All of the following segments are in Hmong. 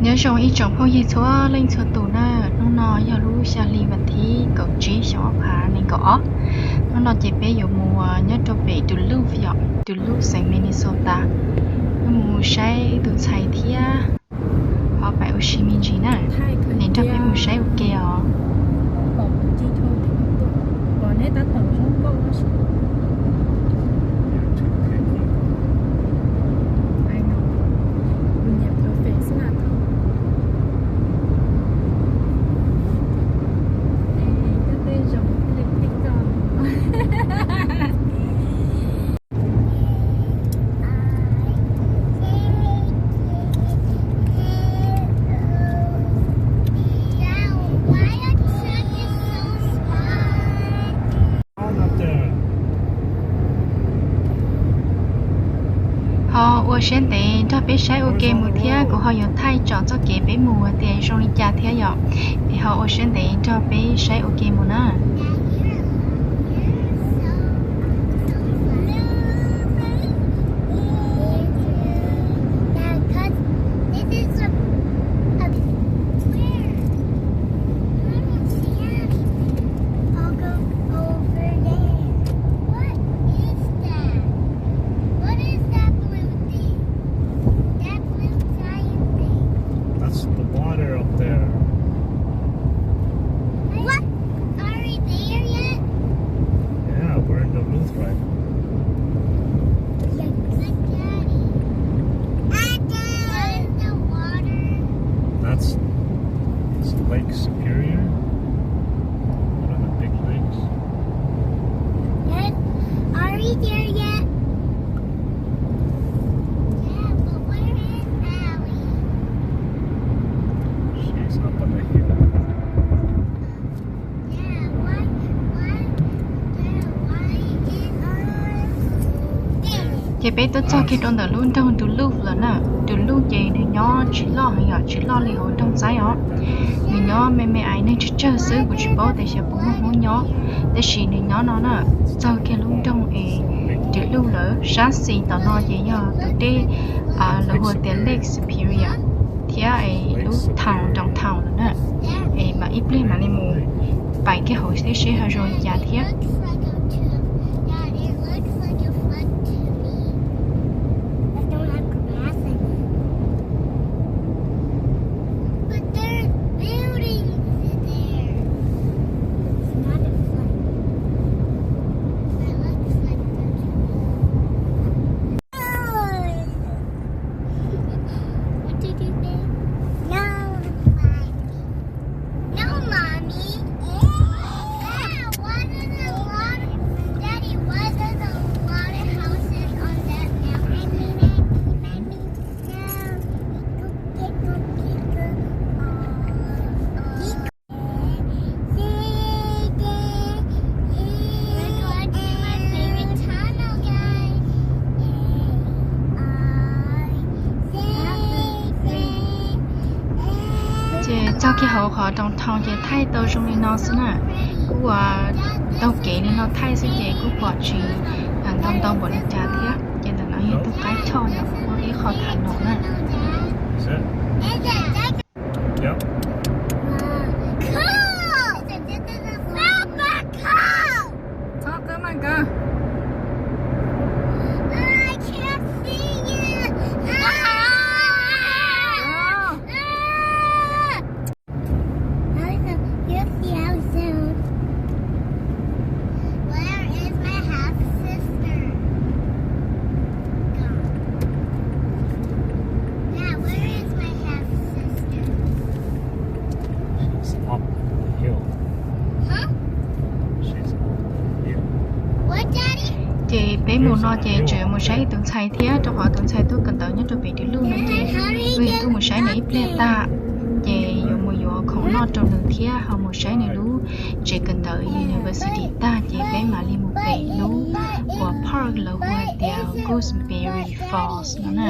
Nyob zoo ib tsoom phooj ywg txhua leej txhua tus na, hnub no yog lub xya hli vas thib kaum tsib xyoo ob phav nees nkaum ob. Hnub no ces peb yuav mus nyob rau pem Duluth yom, Duluth xeev Minnesota. Yuav mus saib ib tug ntxhais thiab ho pais ua si me ntsis na, es nrog peb mus saib ua ke os. Ho ua siab ntev nrog peb saib ua ke mus thiab kuv ho yuav thaij tsom txoj kev peb mus tias zoo li cas thiab yom. Es ho ua siab ntev nrog peb saib ua ke mus na. What is that blue thing? That blue giant thing. That's the water up there. What? Are we there yet? Yeah, we're in Duluth, right? Yes. Daddy. Daddy. What is the water? That's, it's Lake Superior. One of the big lakes. Dad, are we there yet? Yeah, but where is Allie? She's up on the hill. Yeah, why, why, yeah, why is Allie there? Ces peb tuaj txog kiag rau ntawm lub nroog Duluth lawm na. Duluth ces nws nyob tsis loj heev yom, tsis loj li hauv nroog Xaib os. Nws nyob me me ais neeg tsawg tsawg xwb, kuv tsis paub tias xyov puas muaj Hmoob nyob, tab sis nws nyob no na. Txog kiag lub nroog es Duluth lawm, sab xis tom no ces yog tus dej lawv hu tias Lake Superior thiab es lub town, downtown lawm na. Es mam ib pliag mam li mus pais kiag hauv seb seb ho zoo li cas thiab. But there's buildings there. It's not a flood. It looks like there's a flood. What did you say? No, Mommy. No, Mommy. Yeah, why there's a lot of, Daddy, why there's a lot of houses on that mountain? Mommy, Mommy, no. Ces txog kiag hauv qhov downtown ces thaij tau zoo li no xwb na. Kuj ua taug kev li no thaij xwb ces kuj pom tsis ntau ntau npaum li cas thiab. Ces ntawm no yog tus qaib choj yom, muaj ib qho thaiv no na. Yep. Cool! It's a super cool! Txhob kab mas kab. I can't see it. Ah! Ah! Here's the house soon. Where is my half sister? Gone. Dad, where is my half sister? She's up the hill. Huh? She's up the hill. What, Daddy? Ces peb mus no ces tseem mus saib tus ntxhais thiab, rau qhov tus ntxhais tuaj kawm ntawv nyob rau pem Duluth no ces wb yuav tuaj mus saib nws ib pliag tag, ces yuav mus yuav khoom noj rau nws thiab ho mus saib nws lub tsev kawm ntawv university tag ces peb mam li mus pem lub uas park lawv hu hais tias Gooseberry Falls no na.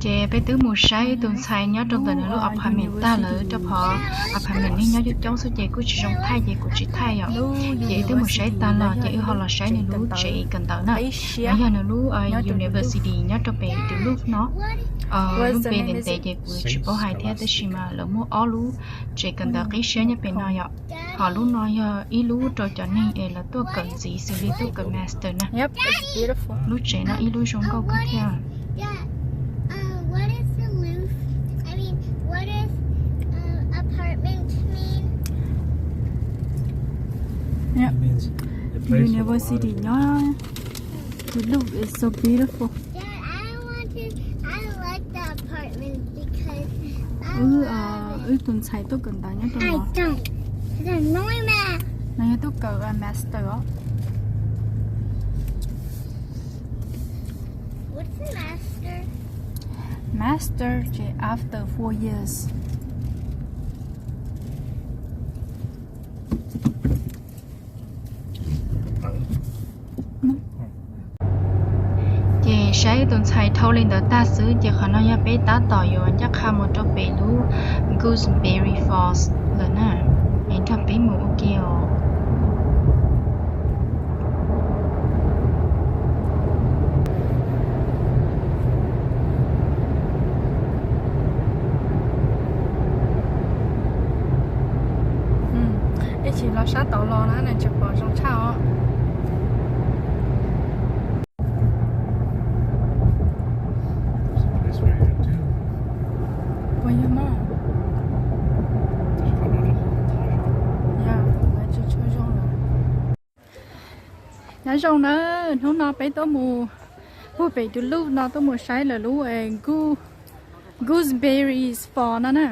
Ces peb twb mus saib tus ntxhais nyob rau ntawm nws lub apartment tag lawm, rau qhov apartment neeg nyob coob coob xwb ces kuj tsis zoo thaij ces kuv tsis thaij yom. Ces wb twb mus saib tag los ces wb ho los saib nws lub tsev kawm ntawv na. No yog nws lub university nyob rau pem Duluth no. Lub npe ntev ntev ces kuv tsis paub hais thiab, tab sis mas lawv muaj ob lub tsev kawm ntawv qib siab nyob pem no yom. Ho lub no yog ib lub rau cov neeg es lawv tuaj kawm ntxiv xws li tuaj kawm master na. Lub tsev no ib lub zoo nkauj kawg thiab. University nyob, the look is so beautiful. Wb tus ntxhais tuaj kawm ntawv nyob rau no. No yog tuaj kawm master os. Master ces after four years. Ces saib tus ntxhais dhau li ntawd tag xwb ces qhov no yog peb tab tom yuav ncaj qha mus rau pem lub Gooseberry Falls lawm na. Es nrog peb mus ua ke os. Ib chim los sab tod los na nws tseem pom zoo tshaj os. Puas yog mas? Yog, tsis tshua zoo lawm. Nyob zoo na, hnub no peb tuaj mus puag pem Duluth no tuaj mus saib lawv lub Gooseberries Falls no na.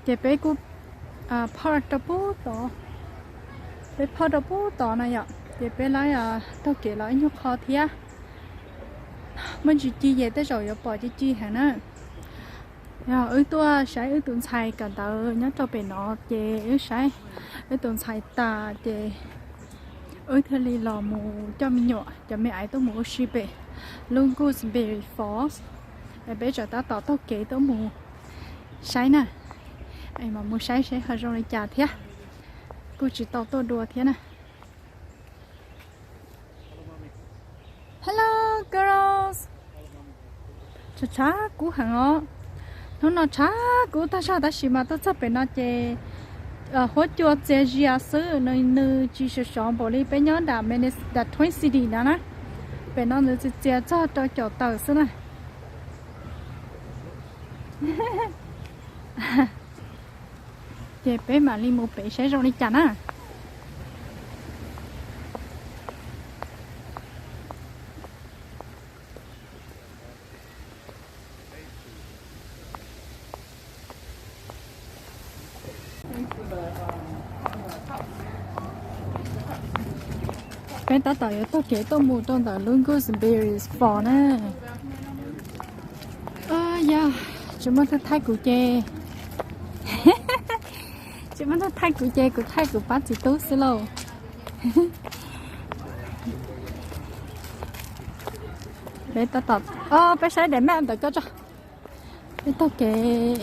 Ces peb kuj park rau pub tod, peb park rau pub tod no yom, ces peb lawv taug kev los ib nyuag qho thiab. Muaj ntsis ci ces tej zaum yuav pom ci ci heev na. Yog wb tuaj saib wb tus ntxhais kawm ntawv nyob rau pem no ces wb saib wb tus ntxhais tas ces wb thiaj li los mus coj me nyuam cov me aiv tuaj mus ua si pem lub Gooseberry Falls. Es peb tseem tab tom taug kev tuaj mus saib na, es mam mus saib seb ho zoo li cas thiab. Kuj tsis tau tuaj dua thiab na. Hello girls. Tshav tshav kub heev os. Hnub no tshav kub tag zog tab sis mas tuaj txog pem no ces huab cua txias zias xwb, nws tsis sov sov npaum li peb nyob nram Minnes-, nram Twin City no na. Pem no nws txias txias txog rau caum tawm xwb na. Ces peb mam li mus pem saib zoo li cas na. Peb tab tom yuav taug kev tuaj mus rau ntawm lub Gooseberry Falls na. Yog tsis muaj neeg thaij kuv ces, tsis muaj neeg thaij kuv ces kuv thaij kuv pab txiv tub xwb lauj. Peb tab tom, peb saib daim map ntawm ko tso. Peb taug kev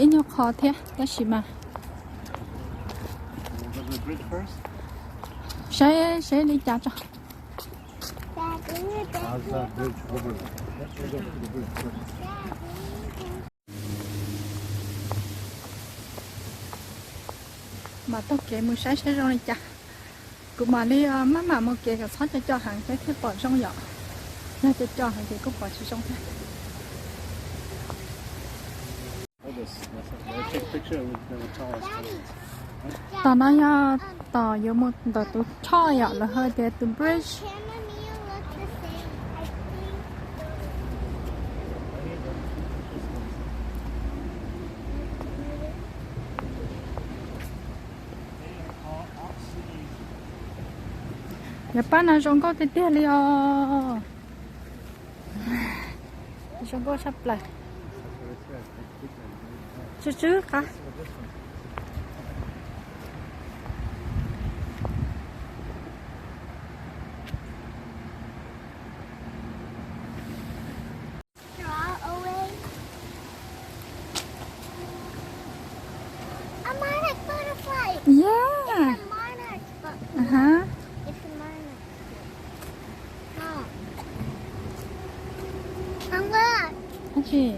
ib nyuag qho thiab tab sis mas saib seb li cas tso. Mam taug kev mus saib seb zoo li cas. Kuv mam li maj mam mus kev kom txhob co co heev peb thiaj pom zoo yom. Yog co co heev ces kuj pom tsis zoo thiab. Tom no yog tom yuav mus ntawm tus choj yom, lawv hu tias tus bridge. Yog pab no zoo nkauj tiag tiag li os. Zoo nkauj tshaj plaws. Tsw tsw qab. Tsis.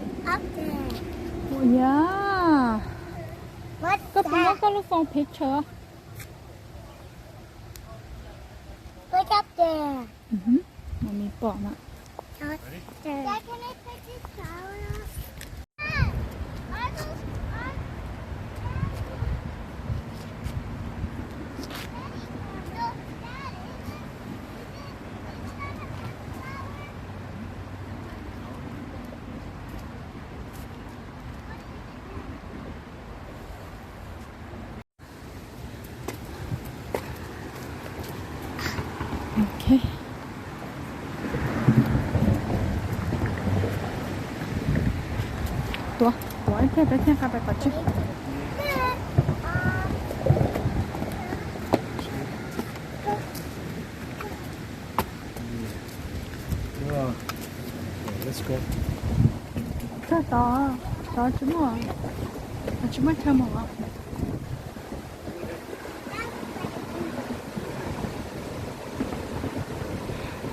Ua yog koj puas muab koj lub phone picture? Mami pom na. Ok. Tuav, tuav ib pliag peb thiaj nqa pais tom tsev. Koj tod, tod tsis muaj, tsis muaj chaw mus.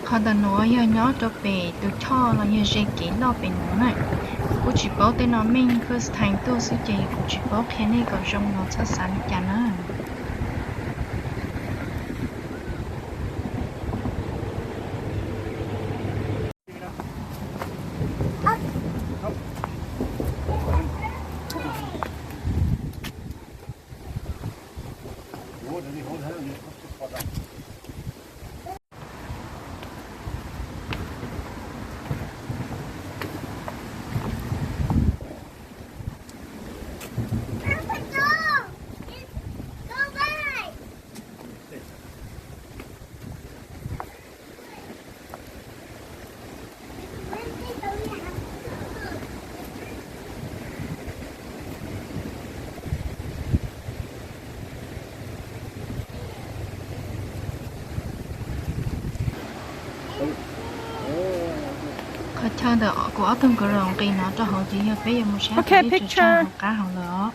Qhov ntawm nuav yog nyob rau pem tus choj los yog ze kev loj pem nuav na. Kuv kuj tsis paub tej no, meej first time tuaj xwb ces kuv tsis paub qhia nej kom zoo los txhob xav li cas na. Qhov chaw ntawm kuv ob tug nkawd los nqis no rau hauv ces yog peb yuav mus saib peb tseem tso hauv qab hauv lawm os.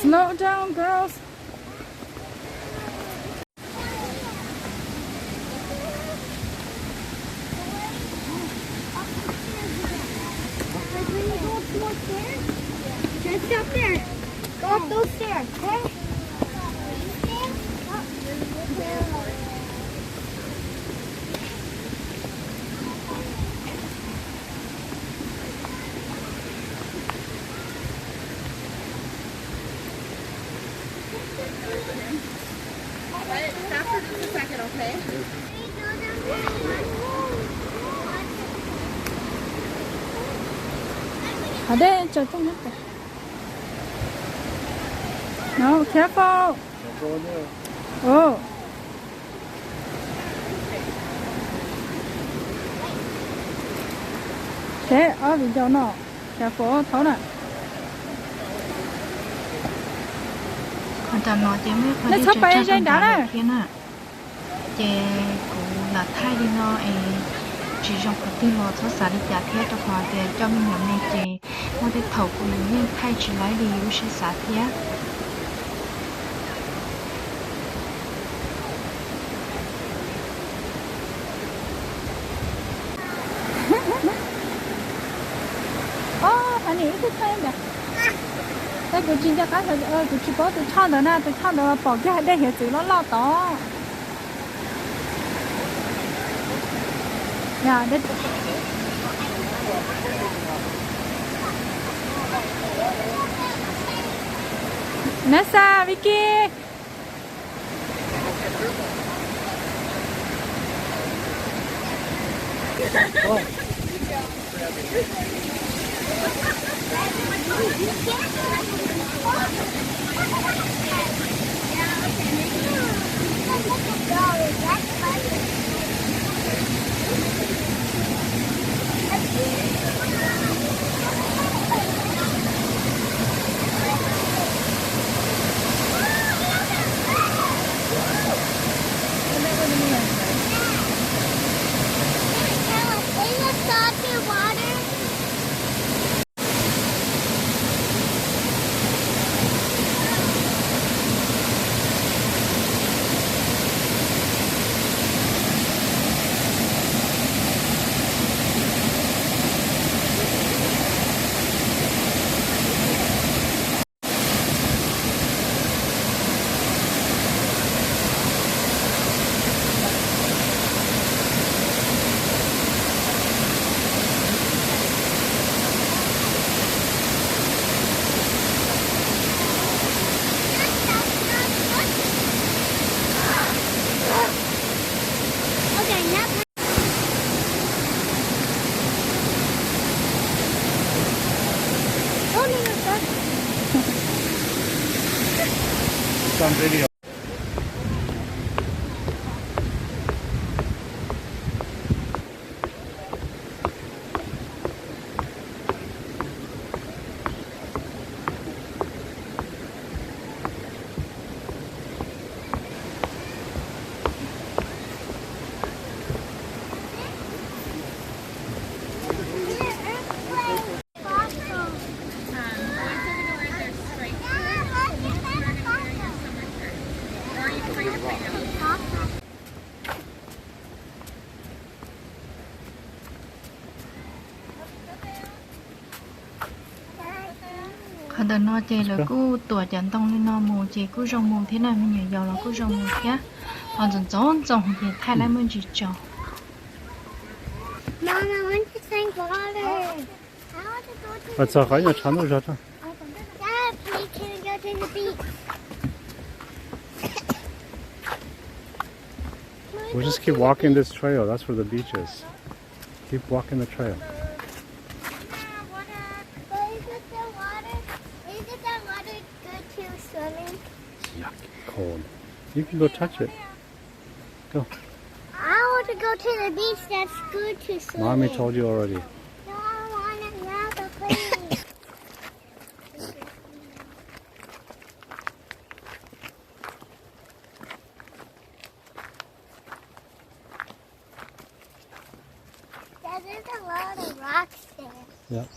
Slow down, girls. Just up there. Go up those stairs, okay? Hov dej tsaws tuaj nyob pem. No, careful. Ov. Seb ob viv ncaus no, careful thaub na. Qhov ntawm no ces muaj ib qho dej tsaws tag nrho thiab na. Ces kuv lam thaij li no es tsis zoo qhov twg los txhob xav li cas thiab, rau qhov tias coj me nyuam me ces muaj tej thaum kuv yeej thaij tsis laib li, ua siab xav thiab. Ob, honey, ib tug thaij ntawd. Tab kuv tsis nco qab, kuv tsis paub tus choj ntawd na, tus choj ntawd pom kiag dej hiav txwv loj loj tod. Nessa, Vicky. It's on video. Qhov ntawm no ces lawv kuj tuam cov ntoo li no mus ces kuj zoo mus thiab na, me nyuam yaus los kuj zoo mus thiab. Ho ntxoov ntxoov ntxoo ces thaij lawv muaj ntsis tsaus. Mom, I want to drink water. I want to go to the beach. Dad, please, can we go to the beach? We'll just keep walking this trail. That's where the beach is. Keep walking the trail. But isn't the water, isn't the water good to swimming? Yuck, cold. You can go touch it. Go. I want to go to the beach that's good to swim in. Mommy told you already. No, I want another place. There's a lot of rocks there. Yep.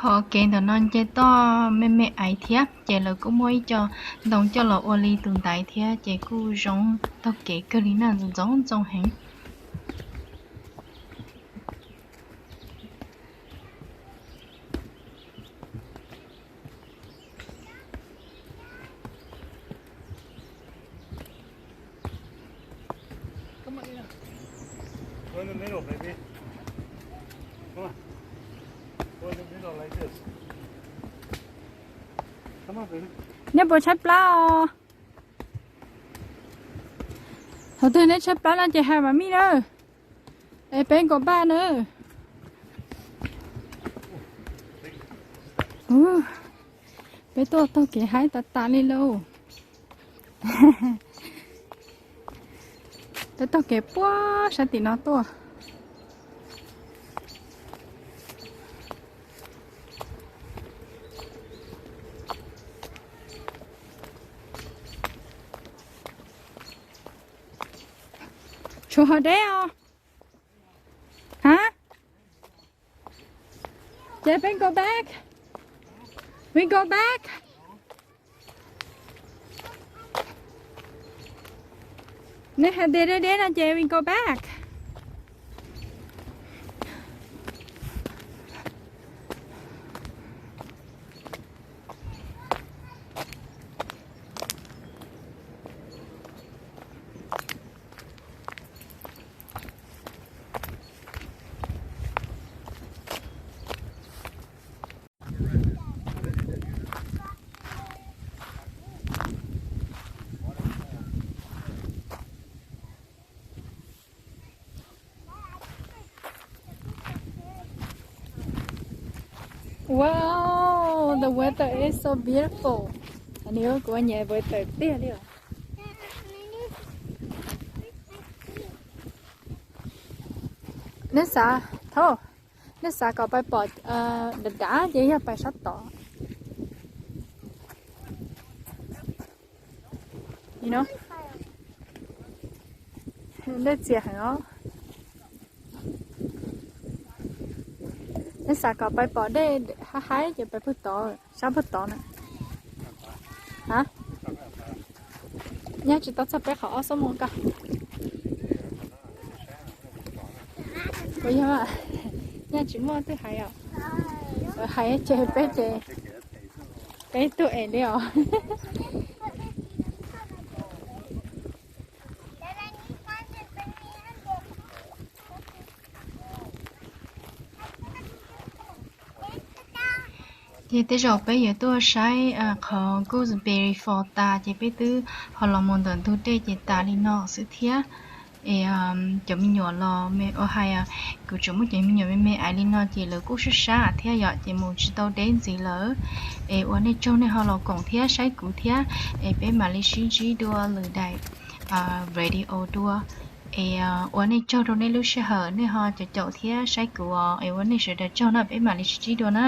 Qhov kev ntawm no nce toj me me aiv thiab ces lawv kuj muaj ib co ntoo coj los ua li tus ntaiv thiab ces kuj zoo taug kev kawg li na, ntxoov ntxoov ntxoo heev. Neb puas tshaib plab os? Thaum twg neb tshaib plab no ces hais mam mij na. Es peb nkaus paj na. Peb tuaj taug kev haib tas tas li lauj. Peb taug kev puag sab tim no tuaj. Tshuav ho deb os. Ha? Ces peb go back. We go back. Neb hais tias deb deb no ces we go back. Wow, the weather is so beautiful. Nws kuv nyiam weather tiag li os. Neb xav, thaum, neb xav kom pais pom dav dav ces yog pais sab tod. Dej txias heev os. Neb xav kom pais pom dej haib haib ces pais puag tod, sab puag tod na. Nyaj tsis tau txog peb qhov ob xuab moos ko. Ua yog, nyaj tsis muaj twg hais os. Hais ces peb ces peb tuaj es li os. Ces tej zaum peb yuav tuaj saib qhov Gooseberry Falls tas ces peb twb ho los mus ntawm ntug dej ces tas li no xwb thiab. Es cov me nyuam los me ua hais, kuv tseem muaj cov me nyuam me me ais li no ces lawv kuj sab sab thiab yom, ces mus tsis tau deb ntxiv lawm. Es ua nej tsaug nej ho los koom thiab saib kuv thiab, es peb mam li sib ntsib dua lwm daim video dua. Es ua nej tsaug rau nej lub sij hawm nej ho caum caum thiab saib kuv os, es ua nej sawv daws tsaug na, peb mam li sib ntsib dua na.